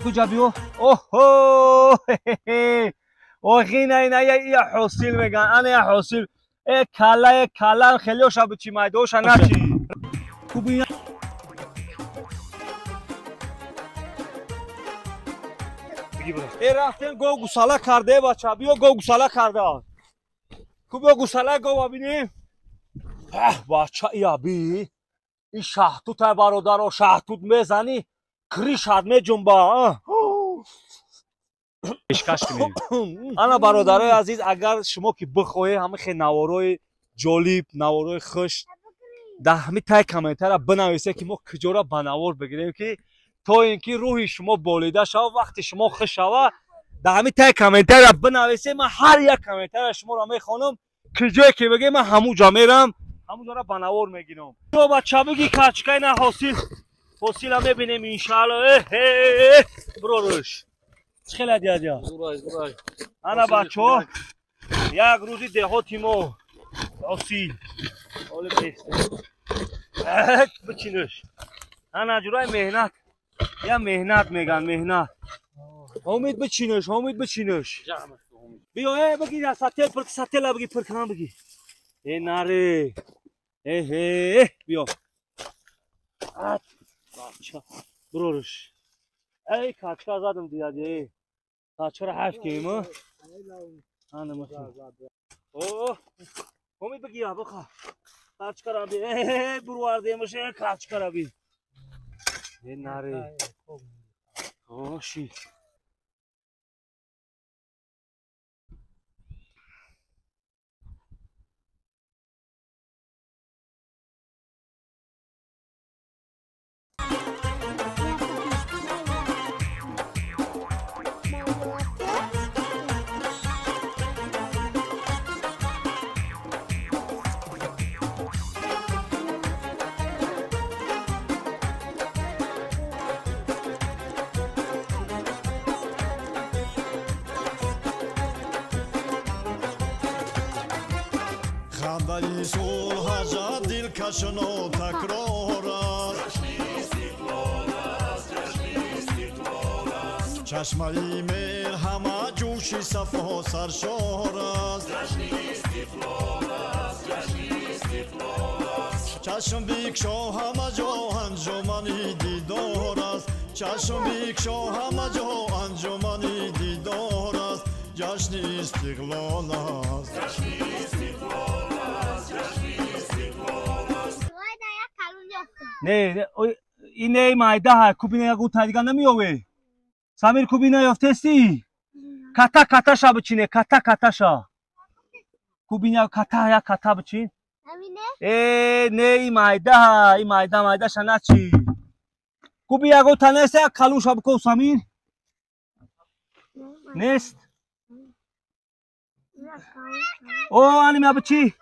Куҷа биё. Оҳо! Охина ина я ҳосил меган. Ана я ҳосил. Э кала, э кала хелиоша бичи майдоша начи. Кубина. Э рафтем гов гусала карде бача. Биё гов гусала карда. Ку биё гусала гова бинем. Аҳ бача ия би. Ин шаҳтутай бародаро, шаҳтут мезанӣ, кришат меҷунба. Пешкаш кунем. Ана бародарои азиз, агар шумо ки бихоҳед ҳама хе наворои ҷолиб, наворои хуш, дар ҳами тай комментария бинависед, ки мо куҷора ба навор бигирем, ки то ин ки рӯҳи шумо болида шава, вақти шумо хуш шава, дар ҳами тай комментария бинависед. Ман ҳар як комментария шуморо мехонам, куҷое ки бигем, ман ҳамун ҷо мерам, ҳамун ҷора ба навор мегирам. Ё бача биги качкай на ҳосил, ҳосила мебинем иншаалло. Э броруш. Чӣ хела дядя? Ана бачо, як рӯзи деҳоти мо ҳосил. Оли бест. Бичинуш. Ана ҷураи меҳнат. Я меҳнат меган, меҳнат. Ҳомид бичинуш, ҳомид бичинуш. Биё, э биги сател пир, сатела биги пир кан биги. Э наре. Э э биё. Ат бача. Броруш. Эй качка задам дядя, эй. Качкара ҳайф кем, а? Ана маша. О, ҳомид биги я биха. Качкара би, э бурвардемаш, э качкара би. Э наре. О, ши. Хандаи сулҳажа дилкашоно такрор аст. Чашмаи меҳр ҳама ҷӯши сафо саршор аст. Чашм бикшо ҳама ҷо анҷумани дидор аст. Чашм бикшо ҳама ҷо анҷумани дидор аст. Ҷашни истиқлол аст. Не, ине майдаҳа, кубина ягон тайдига намеёве. Самир кубина ёфтести? Ката каташа бичине, ката каташа. Кубина ката як ката бичин. Э, не, и майдаҳа, и майда майдаша начи. Куби ягон та нест, як калуша биков Самир? Нест? О, аним я бичи.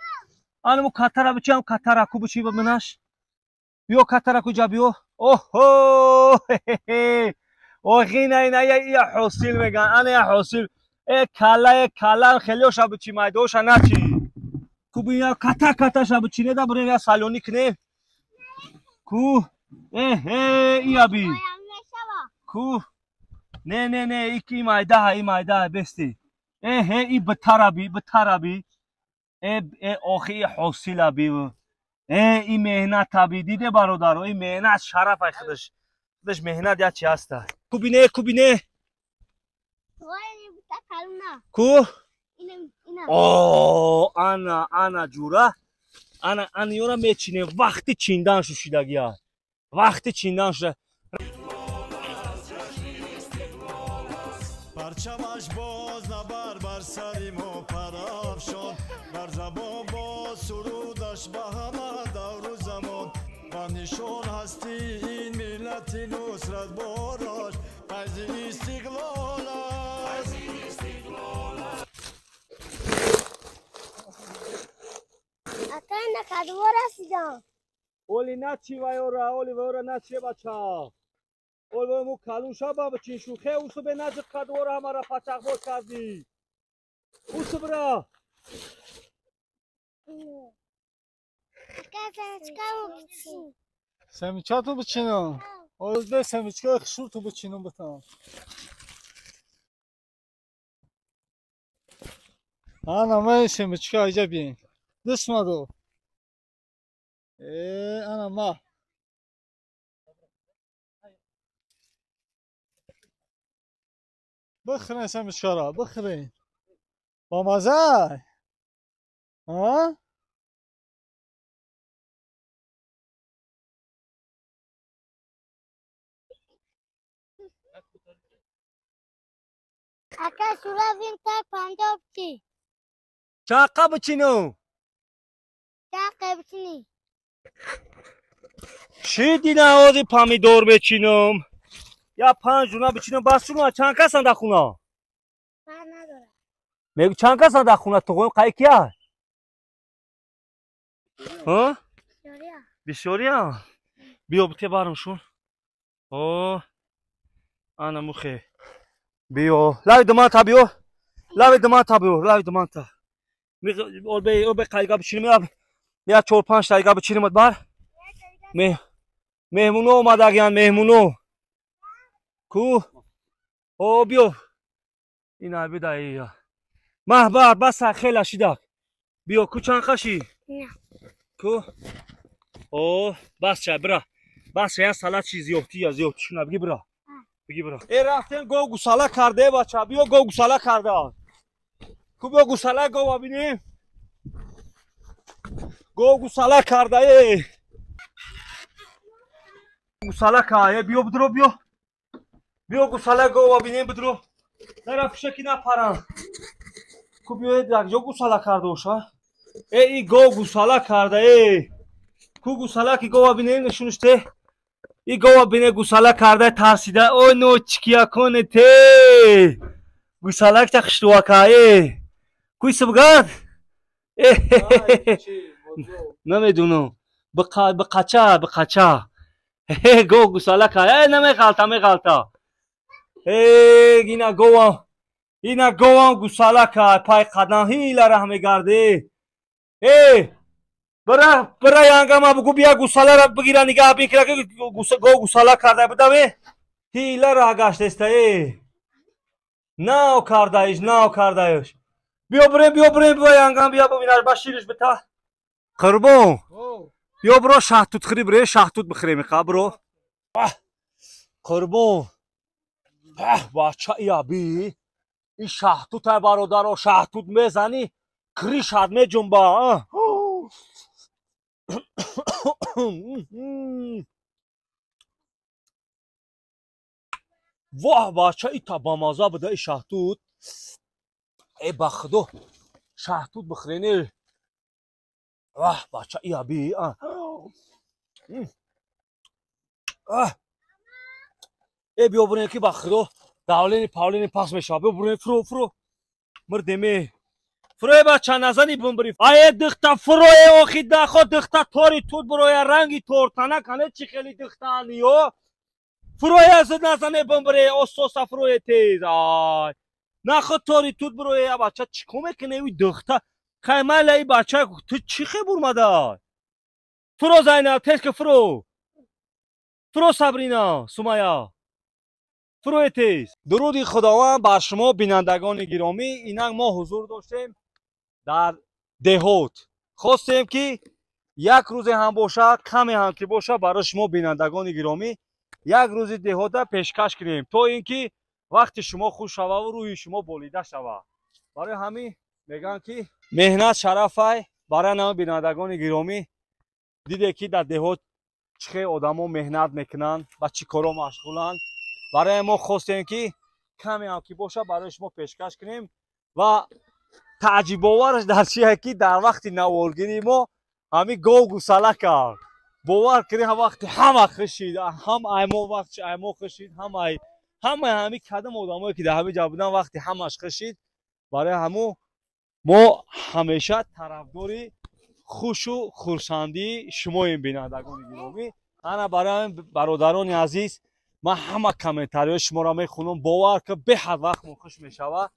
Аниму катара бичи, ам катара ку бичи ба минаш. Биё катара куҷа биё. Оҳо! Охина ина я ҳосил меган, ана я ҳосил. Э кала, э кала хелиоша бичи майдоша начи. Ку бина ката каташа бичине да бурем я салони кунем. Ку? Э э ия би. Ку? Не не не, ики майдаҳа, и майдаҳа бести. Э э и битараби, битараби. Э э охи и ҳосила би. Э и меҳната би, диде бародаро, и меҳнат шараф ай худаш. Худаш меҳнат як чи ҳаста. Кубине, кубине. Ку? О, ана, ана ҷура. Ана, ана ёра мечине, вақти чиндан шушидагия. Вақти чиндан шуда. Парчамаш боз набар бар сари мо парафшон, бар забон боз сурудаш ба ҳама давру замон. Ба нишон ҳасти ин миллати нусратборош, файзи истиқлол аст. Ата на кадво расидам. Оли начи вайора, оли вайора начи бача. Оли вай му калуша ба бичин шухе усубе наҷи кадвора ҳамара пачақбоз кардӣ. Усубра. Семичату бичинам. Оз бе семечка хушру ту бичинум битам. Ана ман семечка иҷа бин. Дисмадо. Ана ма. Бихӯрен семечкаро, бихӯрен. Бамаза? А? Ака шура вин так панҷоб чи? Чақа бичинум? Чақа бичини. Ши дина ози помидор мечинум. Я панҷ дуна бичинум бас шуна чанд касан дар хуна? Фарқ надорад. Мегу чанд касан дар хуна туғоим қай кия? Ҳа? Бисёрия. Бисёрия? Биё бите барам шун. О. Ана мухе. Биё. Лави думанта биё. Лави думанта биё, лави думанта. Обе қайга бичинем, я 4-5 тайга бичинем бар. Меҳмуно омадагиян, меҳмуно. Ку? О, биё. Ина бида ия. Маҳбар, баса хела шидак. Биё, ку чанд қаши? Ку? О, бас чай, бира. Бас я салат чи зиёфти, я зиёфти шуна, биги бира. Биги бира. Э, рафтем гов гусала карде, бача, биё гов гусала карда. Ку биё гусала гова бинем. Гов гусала карда, э. Гусала ка, э, биё бидро, биё. Биё гусала гова бинем бидро. Нара пишаки напарам. Ку биё як ҷо гусала карда боша. Э, и гов гусала карда, э. Ку гусала ки гова бинем нишунаш те. И гова бине гусала карда тарсида. Ой, но чикия коне те. Гусалак та хиштуака, э. Куй субгад? Э, намедунам. Бақача, бақача. Э, гов гусала карда. Э, намеғалта, меғалта. Э, ина говам. Ина говам гусала кард. Пай қадам ҳила раҳ мегарде. Э, бира, бира янгама бугу бия гусаларо бигира нигаҳ бикира ки гов гусала карда будаме. Ҳила раҳ гаштеста, э. Нав кардаиш, нав кардаиш. Биё бирем, биё бирем, биё янгам, биё бибинаш, ба шириш бита. Қурбон. Биё биро шаҳтут хӯри бире, шаҳтут бихӯрем иқа, биро. Қурбон. Бача ия би. Ин шаҳтутай бародаро, шаҳтут мезанӣ, кришат меҷунба. Воҳ, бача, ита бамаза буда и шаҳтут. Э, ба худо, шаҳтут бихӯрени. Ваҳ, бача, ия би. Э, биё бирем ки ба худо давлени павлени пас мешавад. Биё бирем, фуро, фуро. Мирдеме. Фуро, э, бача, назани бимбири. Ае, дихта, фуро, э, охи дахо, дихта, тори тут бироя, ранги тортана, кане чи хели дихтаани, ё? Фуро, э, назане бимбире, ососа фуро, э, тез. Ай. Нахо тори тут бироя, бача, чӣ кор мекунӣ, уи дихта? Хай майла, и бача, ту чӣ хе бурмада? Фуро, Зайнаб, тез ки фуро. Фуро, Сабрина, Сумая. Фуро, тез. Дуруди Худованд бар шумо бинандагони гиромӣ. Инак мо ҳузур доштем дар деҳот. Хостем ки як рӯзе ҳам бошад, каме ҳам ки бошад, барои шумо бинандагони гиромӣ як рӯзи деҳота пешкаш кунем, то ин ки вақти шумо хуш шававу рӯҳи шумо болида шавад. Барои ҳамин мегӯянд ки меҳнат шарафай. Барои ҳама бинандагони гиромӣ диде ки дар деҳот чӣ хел одамо меҳнат мекунанд, ба чӣ коро машғуланд. Барои мо хостем ки каме ҳам ки бошад барои шумо пешкаш кунем ва тааҷҷубовараш дар чие ки дар вақти наворгирии мо ҳамин гов гусала кард. Бовар кунед, ҳам вақти ҳама хушид, ҳам аймо вақти аймо хушид, ҳам ай ҳамаи ҳамин кадом одамое ки дар ҳамин ҷо буданд вақти ҳамаш хушид. Барои ҳамун мо ҳамеша тарафдори хушу хурсандии шумоем, бинандагони гиромӣ. Ана барои ҳамин бародарони азиз, ман ҳама комментариҳои шуморо мехонам. Бовар кун, беҳад вақтмон хуш мешавад.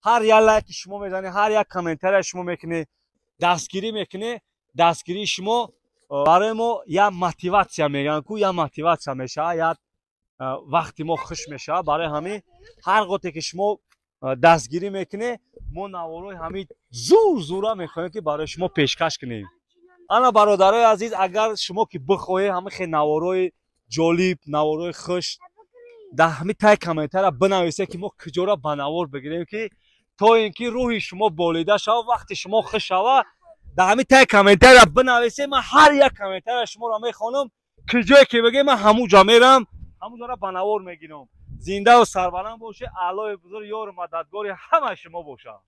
Ҳар як лайки шумо мезанед, ҳар як комментария шумо мекунед, дастгирӣ мекунед, дастгирии шумо барои мо як мотиватсия мегӯянд ку, як мотиватсия мешавад, як Вақти мо хуш мешавад. Барои ҳамин ҳар готе ки шумо дастгирӣ мекунед, мо наворои ҳамин зур зура мехоҳем, ки барои шумо пешкаш кунем. Ана, бародарои азиз, агар шумо ки бихоҳед ҳамин хел наворои ҷолиб, наворои хуш, дар ҳамин тай комментария бинависед, ки мо куҷора ба навор бигирем, ки то ин ки рӯҳи шумо болида шава, вақти шумо хуш шава. Дар ҳамин тай комментария бинависед, ман ҳар як комментария шуморо мехонам. Куҷое ки бигем, ман ҳамун ҷо мерам, ҳамун ҷора ба навор мегирам. Зиндаву сарбаланд бошед, Аллоҳи бузург ёру мададгори ҳамаи шумо бошад.